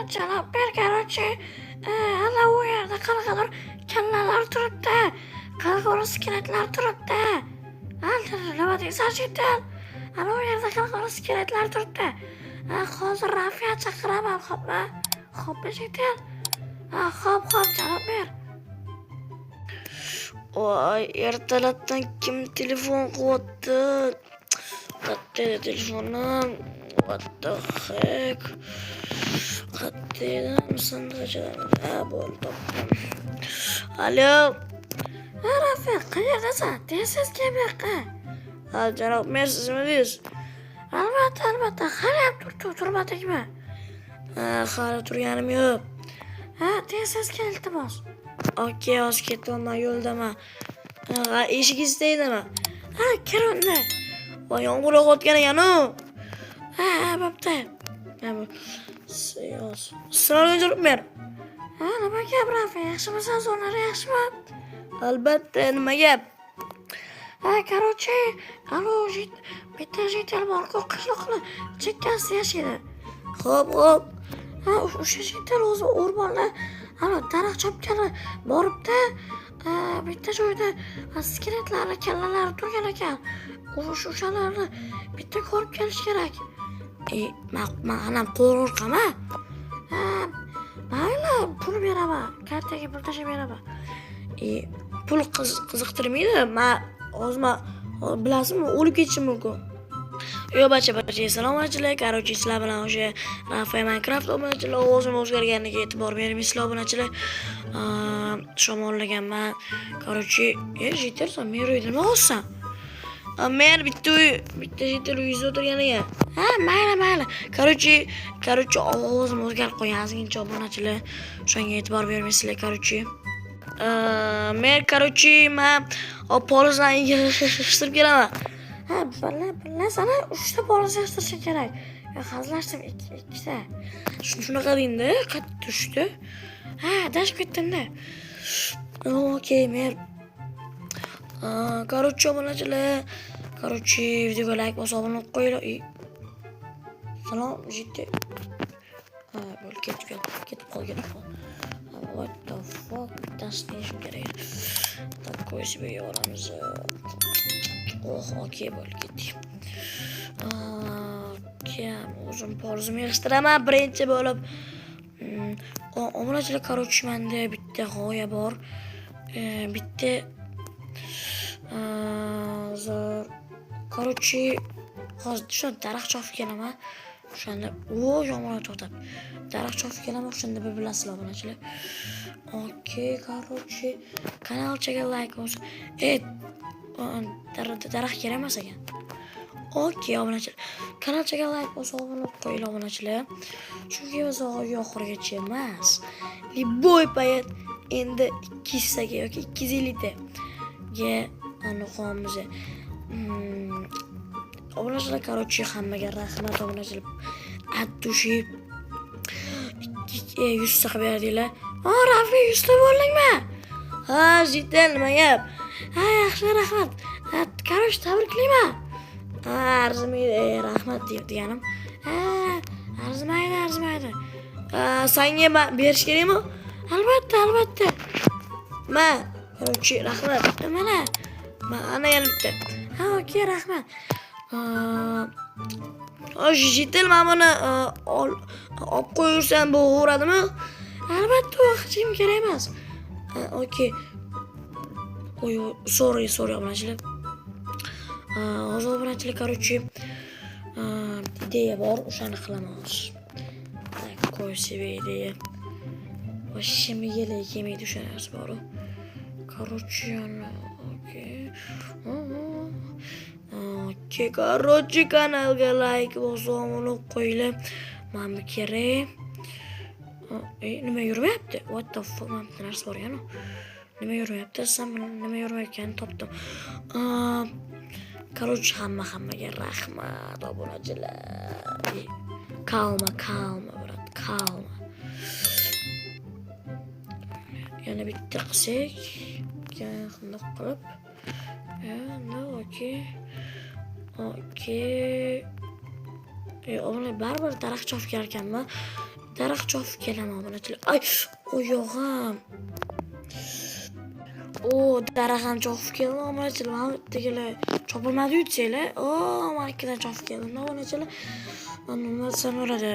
Janob mer, короче, ana u yerda qanaqadir kallalar turibdi. Qanaqadir skeletlar turibdi. Ha, nima deysan, житель? Ana u yerda qanaqadir skeletlar turibdi. Ha, hozir Rafiya chaqiraman, xo'pmi? Xo'pmi, житель? Ha, xo'p, xo'p, janob mer. Voy, ertalabdan kim telefon qilyapti? Qayerda edi telefonim? What the heck? Qayerda edim? Sandiqchadan. Ha, bo'ldi, topdim. Alo. Ha, Rafiya, qayerdasan? Tez-tez kel bu yoqqa. Ha, janob mer, sizmidingiz? Albatta, albatta. Haliyam turmadingmi? Ha, hali turganim yo'q. Ha, tez-tez kel, iltimos. Okey, hozir ketyapman, yo'ldaman. Ha, eshigingiz tagidami? Ha, kir unda. Voy, yomg'ir yog'ayotgan ekan-u. Ha, ha, bo'pti. Ha, bu. Assalomu alaykum, janob mer. Ha, nima gap, Rafiya? Yaxshimisan, zo'rlari yaxshimi? Albatta, nima gap? Ha, короче, alo, bitta житель bor-ku, qishloqni chekkasida yashaydi. Xo'p, xo'p. Ha, o'sha житель o'zi o'rmonda ana daraxt chopgani boribdi. Ha, bitta joyda skeletlarni kallalari turgan ekan. O'shalarni bitta ko'rib kelish kerak. E, man anam qo'rqaman. Ha, mayli, pul beraman. Kartaga pul tashlab beraman. E, pul qiziqtirmaydi. Man hozir, man bilasizmi, o'lib ketishim mumkin. Yo, barcha barchaga salom, obunachilar. Короче, sizlar bilan o'sha Rafa Minecraft, obunachilar. Ovozim o'zgarganiga e'tibor bermaysizlar, obunachilar. Shamollaganman. Короче, e, житель san, men uyda nima qilyapsan? Men bitta uy, bitta житель uyida o'tirgan ekan. Ha, mayli, mayli. Короче, ovozim o'zgarib qolgan ozgincha, obunachilar. O'shanga e'tibor bermaysizlar, короче. Men, короче, man polizlarni yig'ishtirib kelaman. Ha, bilasan, uchta poliz yig'ishtirishing kerak. Yo, hazillashdim, ikkita. Shunaqa deydi, qayerda tushdi? Ha, adashib ketdim-da. Okey, men короче, obunachilar, короче, videoga like bosib, obuna bo'lib qo'yinglar. Salom, житель. Ha, bo'ldi, ketib qoldi, ketib qoldi, ketib qoldi. What the fuck, bittasini yeyishim kerak edi. Такой себе olamiz. Oh, okey, bo'ldi, ketdik. Okey, o'zim polizimni yig'ishtiraman birinchi bo'lib. Obunachilar, короче, menda bitta g'oya bor. Bitta hozir, короче, hozir shu daraxt chopib kelaman. O'shanda, o, yomg'ir to'xtab. Daraxt chopib kelaman, o'shanda bir bilasizlar, obunachilar. Okey, короче, kanalchaga like bosib. E, daraxt kerak emas ekan. Okey, obunachilar. Kanalchaga like bosib, obuna bo'lib qo'yinglar, obunachilar. Chunki biz oxirigacha emas. Любой payt endi 200 taga yoki 250 taga aniqamiz. Obunachilar, короче, hammaga rahmat, obunachilar. От души 100 ta qilib berdinglar. Ha, Rafi, 100 ta bo'ldingmi? Ha, житель, nima gap? Ha, yaxshi, rahmat. Ha, короче, tabriklayman. Ha, arzimaydi, rahmat deganim. Ha, arzimaydi, arzimaydi. Ha, sanga berish kerakmi? Albatta, albatta. Ma, короче, rahmat. Mana. Ma, ana yana bitta. Ha, okey, rahmat. Житель, mana buni olib qo'yaversam bo'laveradimi? Albatta, u hech kim kerak emas. Okey. Oy, sorry, sorry, obunachilar. Hozir, obunachilar, короче, ideya bor, o'shani qilaman hozir. Такой себе ideya. Вообще miyada kelmaydi o'sha narsa boru. Короче, okey. Okey, короче, kanalga like bosib, obuna qo'yinglar. Mana bu kerak. E, nima yurmayapti? What the fuck, mana bitta narsa bor ekan. Nima yurmayapti? Desam, nima yurmayotganini topdim. Короче, hammaga rahmat, obunachilar. Calma, calma, брат, calma. Yana bitta qilsak, keyin bundoq qilib. Endi okey. Okey. E, obuna baribir daraxt chopib ekanman. Daraxt chopib kelaman obunachilar. Ay, oyog'im. O, daraxt ham chopib keldim obunachilar. Mana bu yerdagilar chopilmadi-yu desanglar. O, mana ikkidan chopib keldim obunachilar. Mana nima desam bo'ladi?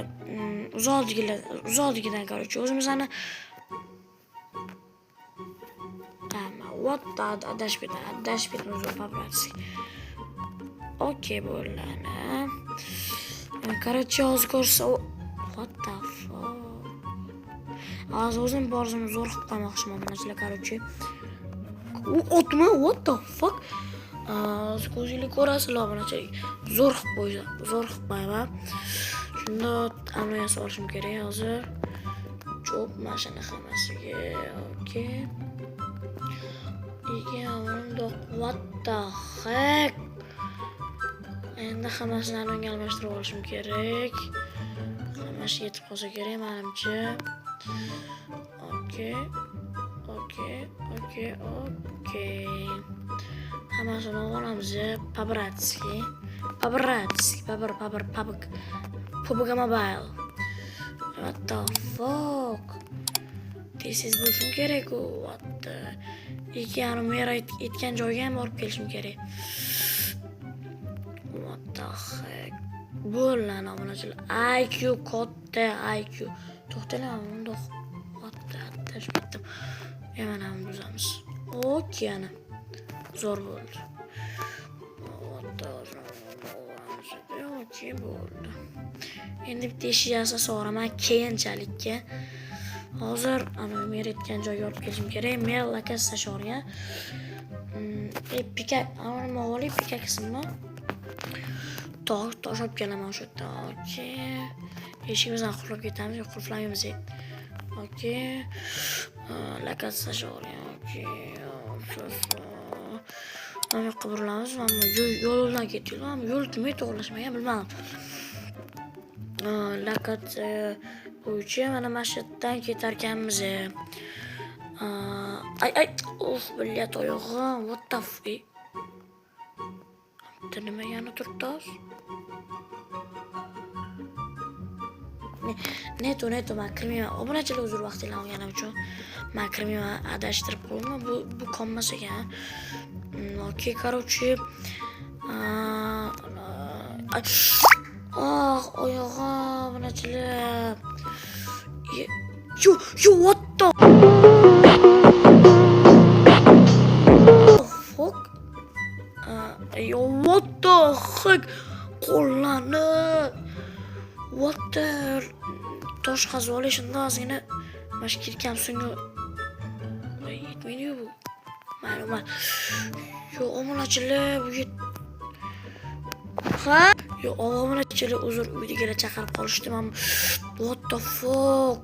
Uzoqdagilar, uzoqdagidan короче, o'zimizni what the adashib ketdim, adashib ketdim uzr по-братски. Okey, bo'ldi ana. Короче, hozir ko'rsa, what the fuck? Hozir o'zim borzim zo'r qilib qo'ymoqchiman obunachilar, короче. U otmi? What the fuck? Hozir ko'zinglar ko'rasizlar obunachilar. Zo'r qilib qo'ysa, zo'r qilib qo'yaman. Shunda ammo yasab olishim kerak hozir. Cho'p mashina hammasiga. Okey. Bundoq what the heck? Endi hammasini unga almashtirib olishim kerak. Hammasi yetib qolsa kerak menimcha. Okey. Okey, okey, okey. Hammasini olamiz по-братски. По-братски, пабр, пабр, PUBG. PUBG Mobile. What the fuck? Tez-tez bo'lishim kerak-ku. What the 2,5 mer aytgan joyga ham borib kelishim kerak. What the heck? Bo'ldi obunachilar. IQ katta IQ. To'xtanglar, bundoq what the adashib ketdim. Mana buni buzamiz. Okey, ana. Zo'r bo'ldi. What the okey bo'ldi. Endi bitta eshik yasasa so'raman keyinchalikka. Hozir ana mer aytgan joyga olib kelishim kerak. Mer lokatsiya tashlab pika, ana nima olay, pickaxe'imni. Tosh olib kelaman o'sha yerdan. Okey. Eshigimizni qulflab ketamiz, yo'q qulflamaymiz. Okey. Lokatsiya tashlab Okey. Mana bu yoqqa burilamiz. Mana yo'ldan ketyapti. Mana yo'l nimaga to'g'irlashmagan bilmadim. Lokatsiya bo'yicha mana shu yerdan ketarkanmiz. Ay ay, uf, блядь, oyog'im. What the f... Bitta nima yana turibdi hozir? Neto, neto, man kirmayman. Obunachilar, uzr vaqtinglarni olganim uchun. Man kirmayman, adashtirib qo'yma. Bu konmas ekan. Okey, короче. Ah, oyog'im, obunachilar. Yo, yo, what the fuck? Yo, what the heck? Qo'llanib. What the tosh qazib olish shunda ozgina mana shu kirkam so'nggi voy yetmaydi-yu bu. Mayli, mayli. Yo, obunachilar, bu yet Ha? Yo, obunachilar, uzr, uydagilar chaqirib qolishdi. Man what the fuck?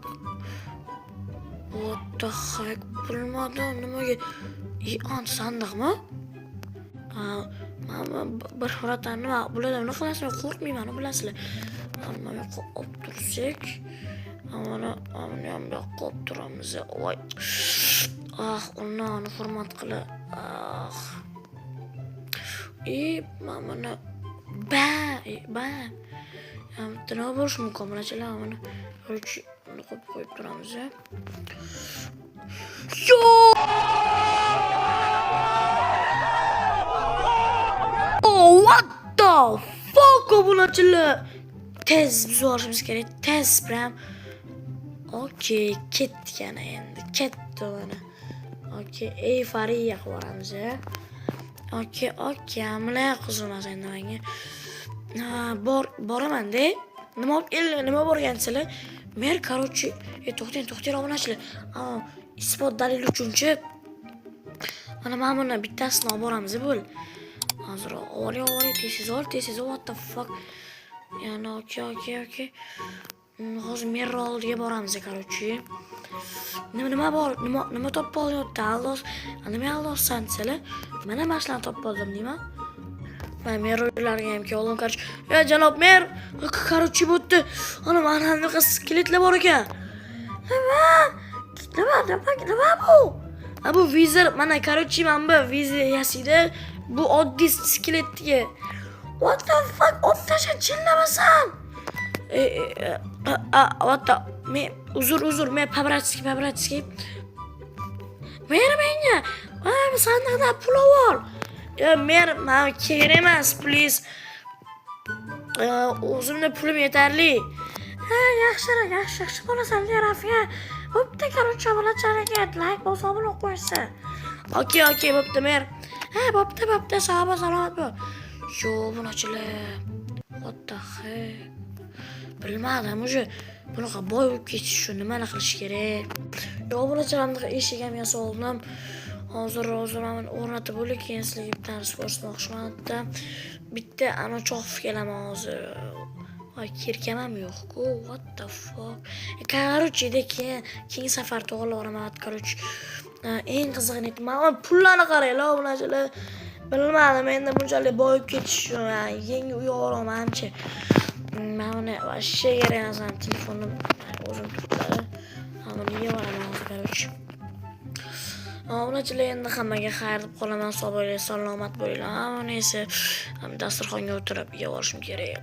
What the heck? Bilmadim nimaga. I, an sandiqmi? Ha, mana bir holatdan nima bulardan nima qilasizlar? Qo'rqmayman, bilasizlar. Mana bu yoqqa olib tursak, mana ham bu yoqqa olib turamiz. Voy. Ah, uni hurmat qilib. Ah. И mana ba, ba. Bitta nima bo'lishi mumkin, obunachilar? Mana, короче, buni qo'yib qo'yib turamiz. Yo! Oh, what the fuck, obunachilar? Tez buzib olishimiz kerak. Tez prям. Okey, ketdik ana endi. Ketdi mana. Okey, eyforiya qilib yuboramiz. Okey, okey, bular qiziqmas endi menga. Ha, bor, boraman-da. Nima olib keldi, nima borgansizlar? Mer, короче, to'xtang, to'xtang, obunachilar. Isbot dalil uchunchi mana buni bittasini olib boramiz, bo'l. Hozir oling, oling, tez tez ol, tez tez ol, what the fuck. Yana okey, okey, okey. Hozir mer oldiga boramiz, короче. Nima bor? Nima topib olyapti? Allos, nima aldossan desalar, mana shularni topib oldim deyman. Man mer uylariga ham keldim, короче. Ya janob mer, короче, bu yerda ana mana bunaqa skeletlar bor ekan. Nima? Nima, nima, nima bu? Ha, bu wither, mana короче, mana bu wither yasaydi. Bu oddiy skeletga. What the fuck? Olib tasha, chillamasan. E, e, e, What the, men uzr, uzr, men по-братски, по-братски. Ber menga. Ha, sandiqda pul bor. Ya, men man kerak emas, please. O'zimda pulim yetarli. Ha, yaxshi, yaxshi, yaxshi bo'lasan, Rafiya. Bo'pti, короче, bolachalarga layk bosib, obuna qo'yishsin. Okey, bo'pti, mer. Ha, bo'pti, bo'pti, sog' bo'l, salomat bo'l. Yo, bunachilar. What the heck? Bilmadim, уже bunaqa boy bo'lib ketish uchun nimani qilish kerak? Yo, bunachilar, bunaqa eshik ham yasab oldim. Hozir mana buni o'rnatib bo'lib, keyin sizlarga bitta narsa ko'rsatmoqchiman. Bitta ana chopib kelaman hozir. Voy, кирка m ham yo'q-ku. What the fuck? Короче, keyin keyingi safar to'g'irlab yuboraman, короче. Eng qizig'ini aytman, pullarni qaranglar, bunachilar. Bilmadim, endi bunchalik boyib ketish uchun yangi uy olamanchi. Mana buni вообще kerak emas, telefonim o'zim turibdi. Mana buni yeb olaman hozir, короче. Obunachilar, endi hammaga xayr deb qolaman. Sog' bo'linglar, salomat bo'linglar. Mana esa dasturxonga o'tirib yeb olishim kerak.